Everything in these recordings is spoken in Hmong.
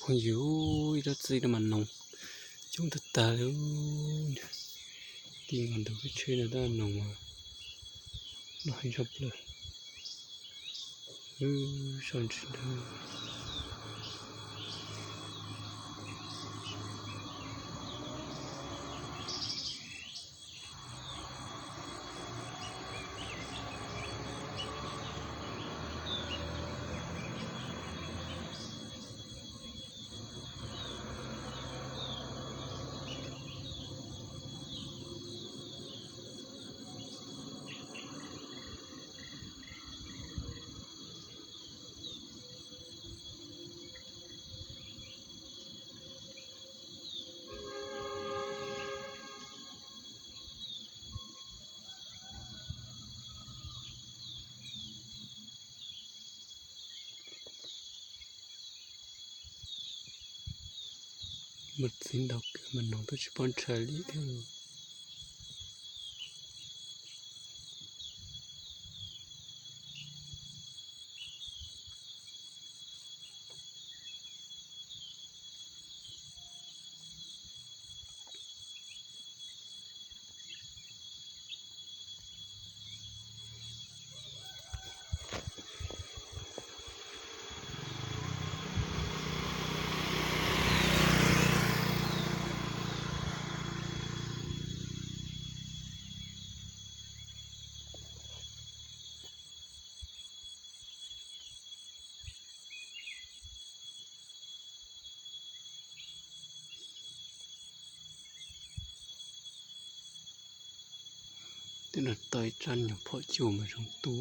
Phooj ywg, ib rab txij no mas noog coob tag tag li. Tij nkaus ntug lub tsheb no tab noog mas noj heev tshaj plaws. Sab ntsis ntag. Mus txiv ntaus kawg mas noog twb tsis paub ntshai li thiab. Twb no tau ib tsab nyuag phom cua mas zoo tu.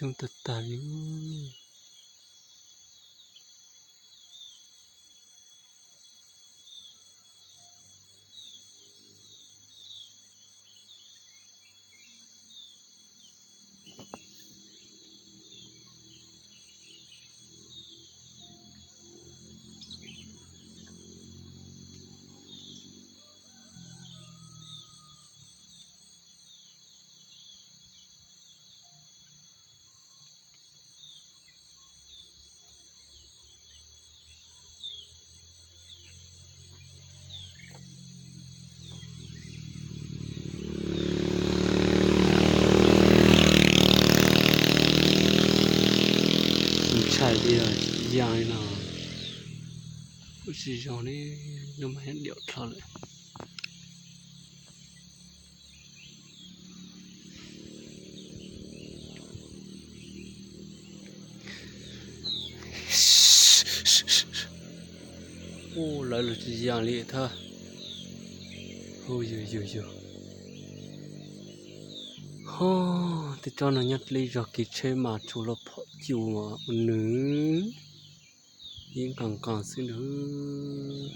Coob tag tag li. Ntshai tiag, yaa li no. Kuj tsis zoo li, lub mas diam dlho lawm. Ub, lawv los tsis yaa li thab. Hu yug yug yug. Ho, tej tsob no nyob dleb zog kev tsheb mas tsuas los phom cua ua nws. Yeej nqas nqas xwb nws.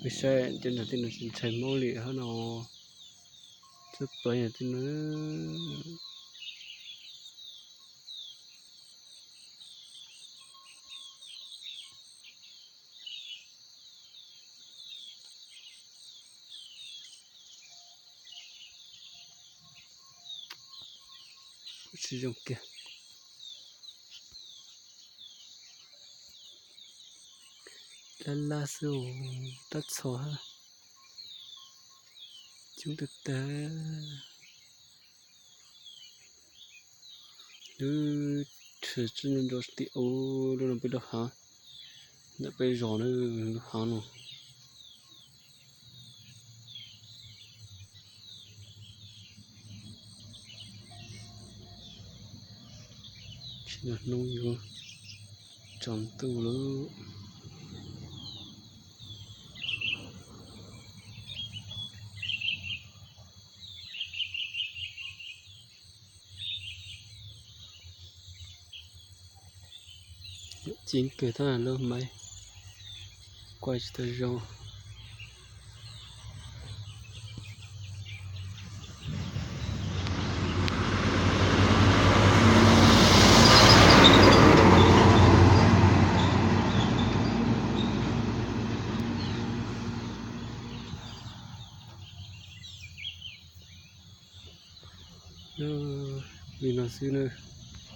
Peb saib tej no tej no tsis ntshai mob li hab no. Txawj plaub yog tej no. Kuj tsis zoo kiag. Lab lab xwb, tab txhua hab. Coob tag tag. Lub tsheb tseem nrov nrov tim ub, lub no peb lub hav, ntawm peb zos na, lub hav no. Tsis nyob hnub yuav tsaus ntuj lawm. Ceev kawg thiab lub maiv, kuaj tsis tau zoo. Li no xwb na.